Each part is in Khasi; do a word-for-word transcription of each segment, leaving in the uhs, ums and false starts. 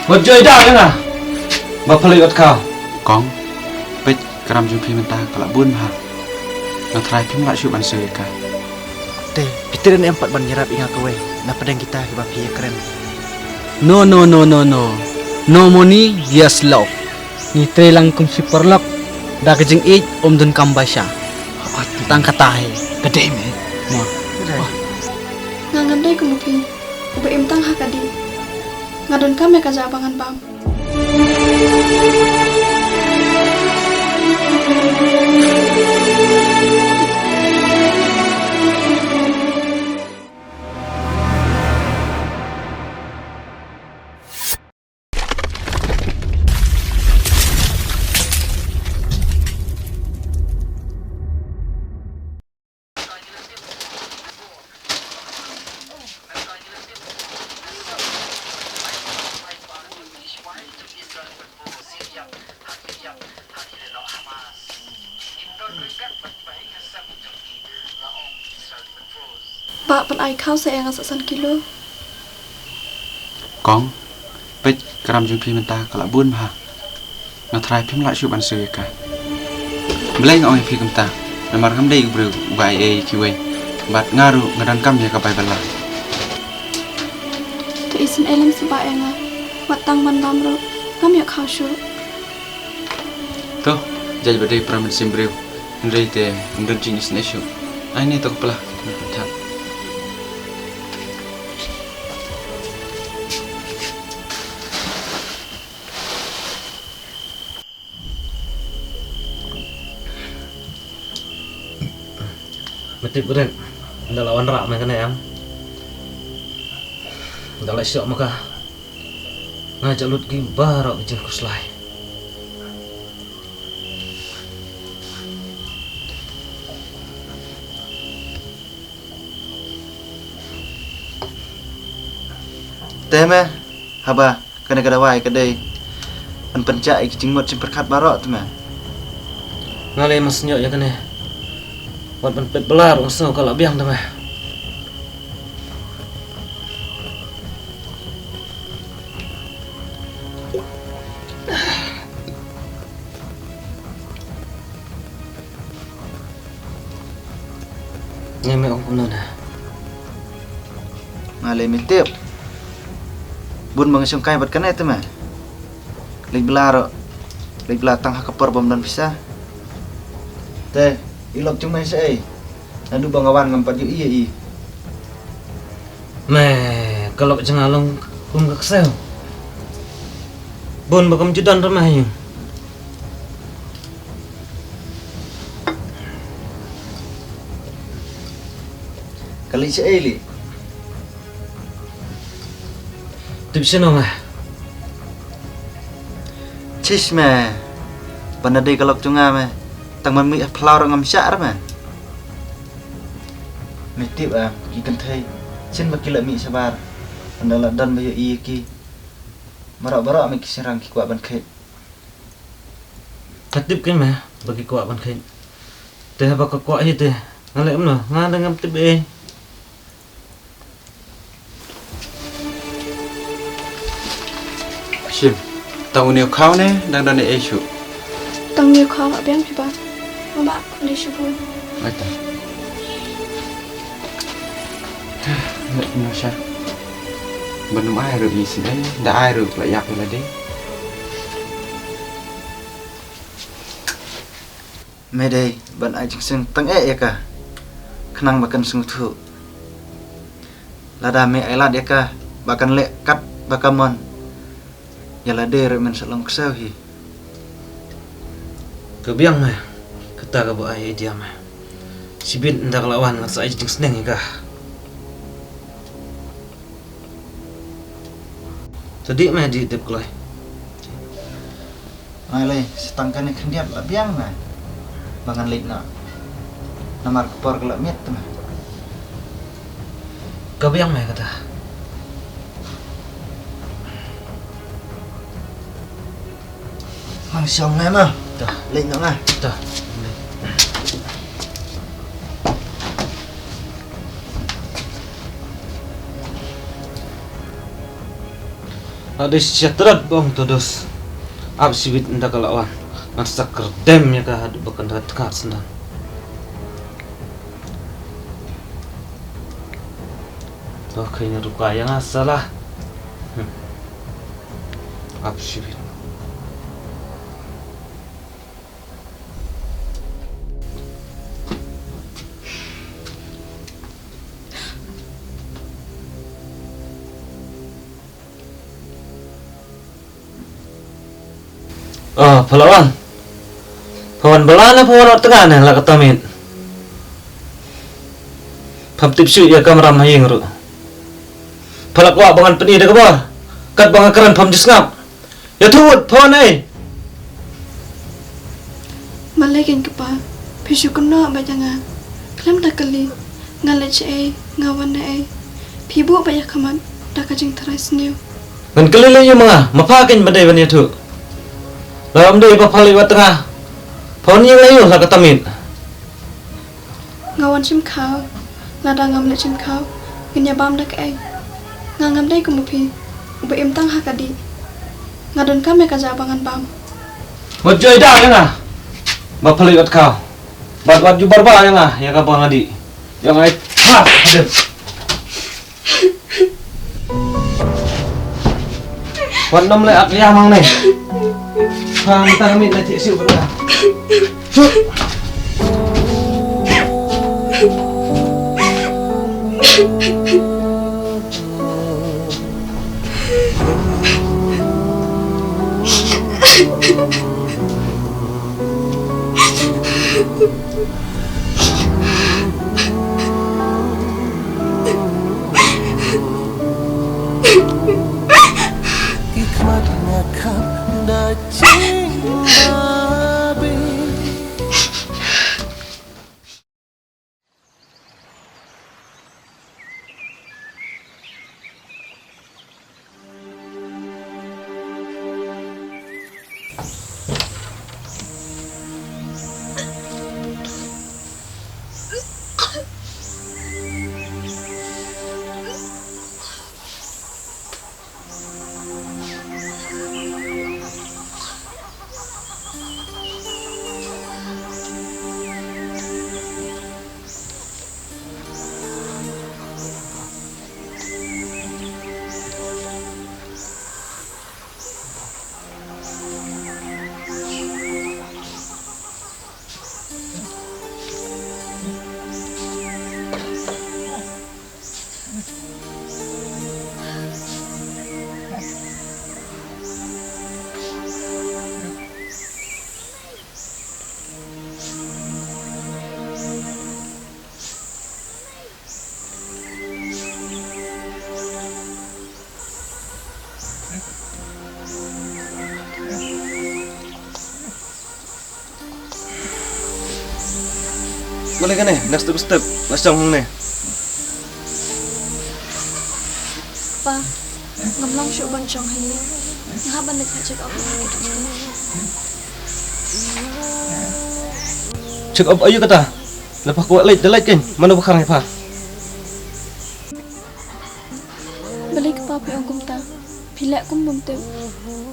Wat joi da ïa nga ba pha leit ot khaw. Kong, peit ka ram jong phi mynta ka la bun bha. Nga tharai phim lah shuh ban siew ïa ka. Te phi trei ne em pat ban ïarap ïa nga kawei na pdeng kita kiba phi ïakren? No, no, no, no, no. No money, yes love. Ngi trei lang kum shi paralok da ka jingïeit, ym donkam baisa. Tang kata hi. Ka dei me. Mo. Nga ngam dei kum u phi uba im tang ha ka dih. Nga donkam ïa ka jaka ba ngan bam. Ba pynai khaw sa ïa nga sa san kilo. Kong, peit ka ram jong phi mynta ka la bun bha. Nga tharai phim lah shuh ban siew ïa ka. Balei nga ong ïa phi kumta? Namar ngam dei u briew uba ai ei ïa kiwei. Bad nga ruh nga donkam ïa ka bai bylla. To isynei lem shuh ba ïa nga. Wat tang ban bam ruh ngam ïoh khaw shuh. To, jait ba dei para mynsiem briew. Hynrei te ym don jingisynei shuh. Ai ne to ka pla. Me tip Rek, ynda la wanrah me kane em, ynda la shoh ma ka, nga jah lut ki baroh ki jingkhuslai. Te me, haba kane ka dawai ka dei ban pynjah ïa ki jingmut jingpyrkhat baroh te me. Nga lei ma sngewthuh ïa kane. Wat ban peit bylla ruh nga sngew ka la biang te me. Ngi me ong kumno na? Nga lei me tip. Bun ba nga shongkai bad kane te me. Leit bylla ruh. Leit bylla tang ha ka por bym don pisa. Te i lok jong me shaei? Naduh ba nga wan ngam pat ïohi ïa i. Me, ka lok jong nga long kum ka ksew. Bun ba kam ju don ruh me ha ïing. Ka leit shaei lei? Tip shano me? Chish me. Ban da dei ka lok jong nga me, tang ban mih ha phyllaw ruh ngam shah ruh me. Me tip em, ki kynthei shen ba ki la mih shabar, ynda la don ba ïohi ïa ki, baroh baroh me ki shynrang ki kwah ban kheit. Ka tip kein me ba ki kwah ban kheit. Te haba ka kwah hi te nga leh kumno? Nga dang ngam tip ei. Shim, tang une u khaw ne dang don ei shuh? Tang une u khaw la biang phi ba. Mama, khublei shibun. Ai ta. Leh kumno sha. Ban ym ai ruh i sngewthuh, da ai ruh la ïap ïa lade. Me dei ban ai jingsneng tang eh ïa ka, khnang ba kan sngewthuh. Lada me ai lad ïa ka ba kan leh kat ba ka mon, ïa lade ruh men sa long ksew hi. Ka biang me, kata kaba ai idea me. Shibit ynda ka la wan ngan sa ai jingsneng ïa ka. To dih me, dih dep kloi. Nga lei, sa tang kane khyndiat la biang me ba ngan leit noh. Namar ka por ka la miet te me. Ka biang me kata. Ngan shong me ma. To. Leit noh nga. To. Hadi shatrat bong todos. Ap sibit nda ka lawan. Ngan sa kerdem ïa ka haduh ba kan da tngat sendang. To khain ruka ïa nga salah. Hmm. Ap sibit. Oh, pha la wan. Pha wan bylla ne pha wan wat tnga ne la ka tamit. Pham tip shu ïa kamram ha ïing ruh. Pha la kwah ba ngan pyni da ka bor. Kat ba nga kren pham ju sngap. Ïathuh, pha wan ei. Malei kein kpa, phi shu kynnoh bad ïa nga. Khlem da kylli, nga leit shaei, nga wan naei. Phi buh bad ïa khmat da ka jingtharai sniew. Ngan kylli lei ïa ma nga, ma pha kein ba dei ban ïathuh. Lada ym dei ba pha leit wat tnga, pha wan ïing lei ïa la ka tamit. Nga wan shim khaw, lada ngam leit shim khaw, ngin ïa bam da kaei? Nga ngam dei kum u phi, uba im tang ha ka dih. Nga donkam ïa ka ja ba ngan bam. Wat joi da ïa nga ba pha leit wat khaw. Bad wat ju barba ïa nga ïa ka ba nga dih. Ïa nga i ha hadem. Wat nym leh ak ïa mang ne. Pha mynta ka miet na thiah siew ka na. Shu. Ki khmat nga khap da jingbabe. Mane kane, next step, next jong hangne. Pa, ngam long shuh ban shong ha ïing. Nga hap ban leit check up. Check up aïu kata? Lada pha kwah leit, da leit kein. Mano ba khang ïa pha? Balei kpa phi ong kumta? Phi leh kum bym tip.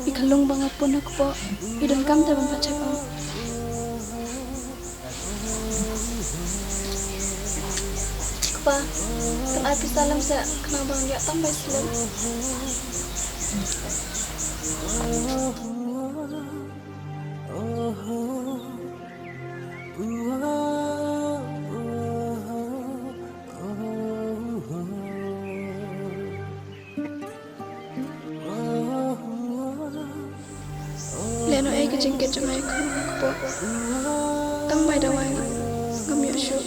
I khyllung ba nga pun ha kpoh, i donkam te ban pha check up. Kpa, kan ai pisa lem seh, khnang ba ngan ïoh tang bai slem. Lehnoh ei ka jingkit jong nga ïa ka kpoh. Tang bai dawai ngam ïoh shuh.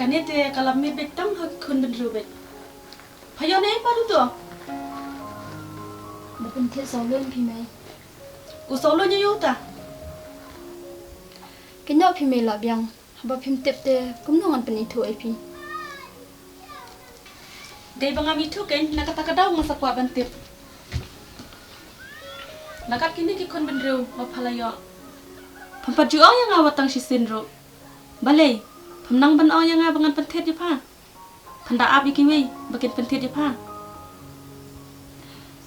Kane te ka la mih beit tang ha ki khun bynriew beit. Pha ïoh ne pat uto? Ba pynthied sawlun phi mei. U sawlun ïa uta. Kynnoh phi mei la biang. Haba phim tip te kumno ngan pynithuh ïa phi. Dei ba ngam ithuh kein, na kata ka daw nga sa kwah ban tip. Na kat kine ki khun bynriew ba pha la ïoh, phim pat ju ong ïa nga wat tang shisien ruh. Balei phim nang ban ong ïa nga ba ngan pynthied ïa pha? Phan da ap ïa kiwei ba kin pynthied ïa pha.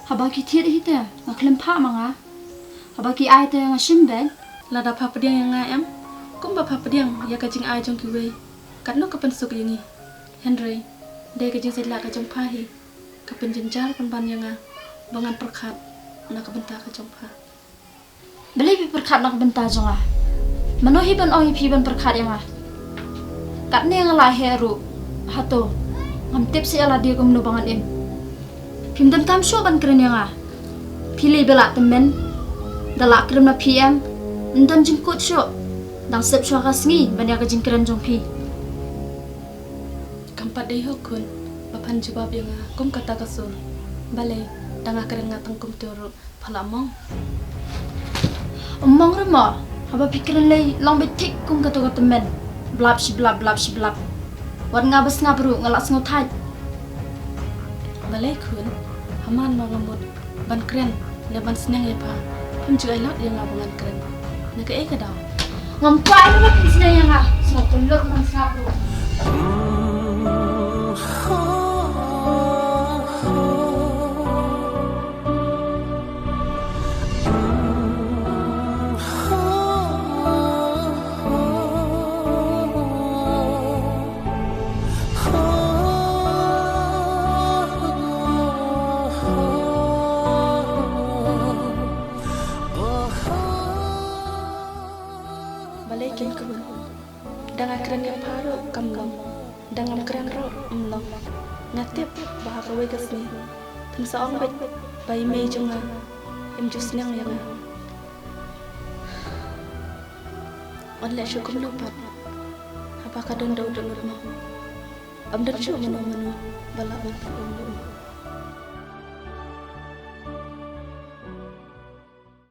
Haba ki thied hi te nga khlem phah ma nga. Haba ki ai te nga shim beit. Lada pha pdiang ïa nga em, kumba pha pdiang ïa ka jingai jong kiwei, katno ka pynsuk ïa ngi. Hynrei dei ka jingshait lah ka jong pha hi ka pynjynjar pynban ïa nga ba ngan pyrkhat na ka bynta ka jong pha. Balei phi pyrkhat na ka bynta jong nga? Mano hi ban ong ïa phi ban pyrkhat ïa nga? Katne nga la heh ruh. Hato ngam tip seh ïa lade kumno ba ngan im. Phim donkam shuh ban kren ïa nga. Phi lei ba lah tymmen. Da lah kren ma phi em. Ym don jingkut shuh. Dang sep shuwa ka sngi ban ïa ka jingkren jong phi. Kam pat dei ho khun ba phan jubab ïa nga kum kata ka sur. Balei da nga kren nga tang kumto ruh pha la mong? Ym mong re mo, haba phi kren lei long beit thik kum kato ka tymmen. Blab shi blab, blab shi blab. Wat nga ba sngap ruh nga la sngew thait. Balei khun, ha man ba nga mut ban kren ne ban sneng ïa pha, phim ju ai lad ïa nga ba ngan kren. Na kaei ka daw? Ngam kwah ïa ba phin sneng ïa nga. Sngap ka lut ban sngap ruh. Balei kin khun? Da nga kren ïa pha ruh kam long. Da ngam kren ruh ym long. Nga tip ba ha kawei ka sngi phin sa ong beit ba i mei jong nga im ju sneng ïa nga. Yn leh shuh kumno pat haba ka don da u dohnud mo. Ym don shuh mano mano ba lah ban pynlong ïa u.